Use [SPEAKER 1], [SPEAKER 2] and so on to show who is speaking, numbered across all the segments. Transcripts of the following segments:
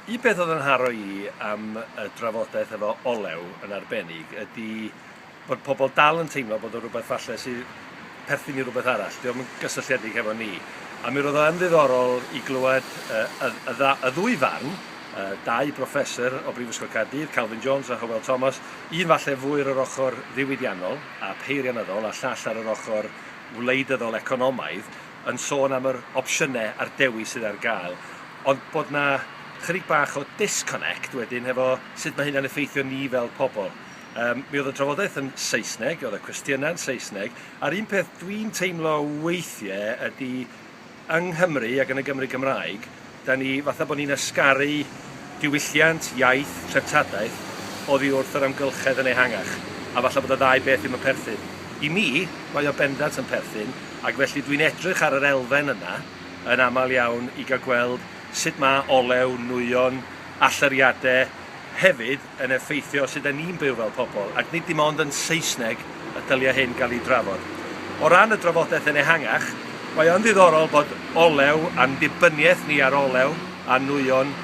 [SPEAKER 1] Un peth oedd yn nharo i am y drafodaeth efo olew yn arbennig ydy bod pobl dal yn teimlo bod o rhywbeth falle sydd perthyn i rhywbeth arall, dio'm yn gysylltiedig hefo ni. A mi roedd o yn ddiddorol i glywed y, y, y, y ddwy farn, dau brofessor o Brifysgol Caerdydd, Calvin Jones a Hywel Thomas, un falle fwy ar yr ochr ddiwydiannol a peirianyddol a llall ar yr ochr wleidyddol economaidd, yn sôn am yr opsiynau a'r dewis sydd ar gael, ond bod 'na chydig bach o disconnect wedyn hefo sut mae hynna'n effeithio ni fel pobl. Um, mi oedd y drafodaeth yn Saesneg, oedd y cwestiynau'n Saesneg, a'r un peth dwi'n teimlo weithiau ydy yng Nghymru ac yn y Gymru Gymraeg, da ni fatha bod ni'n ysgaru diwylliant, iaith, treftadaeth oddi wrth yr amgylchedd yn ehangach, a falle bod y ddau beth ddim yn perthyn. I mi, mae o bendant yn perthyn, ac felly dwi'n edrych ar yr elfen yna yn aml iawn i gael gweld sut mae olew, nwyon, allyriadau hefyd yn effeithio sut 'da ni'n byw fel pobl, ac nid dim ond yn Saesneg y dylia hyn gael ei drafod. O ran y drafodaeth yn ehangach, mae o'n ddiddorol bod olew a'n dibyniaeth ni ar olew a nwyon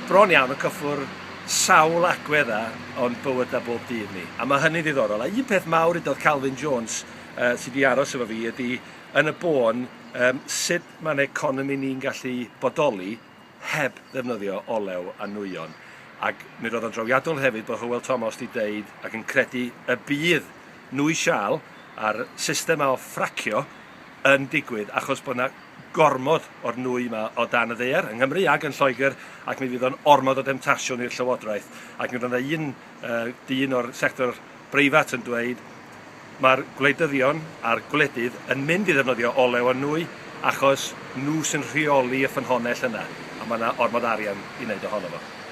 [SPEAKER 1] bron iawn yn cyffwrdd sawl agwedd o'n bywydau bob dydd ni. A mae hynny'n ddiddorol. A un peth mawr udodd Calvin Jones uh, sydd wedi aros efo fi ydy yn y bôn um, sut mae'n economi ni'n gallu bodoli heb ddefnyddio olew a nwyon. Ac mi roedd o'n drawiadol hefyd bod Hywel Tomos 'di deud ac yn credu y bydd nwy siâl a'r system 'ma o ffracio yn digwydd achos bod 'na gormod o'r nwy 'ma o dan y ddaear yng Nghymru ac yn Lloegr ac mi fydd o'n ormod o demtasiwn i'r llywodraeth. Ac mi roedd 'na un uh, dyn o'r sector breifat yn dweud Mae'r gwleidyddion a'r gwledydd yn mynd i ddefnyddio olew a nwy achos nhw sy'n rheoli y ffynhonnell yna a mae 'na ormod arian i wneud ohono fo.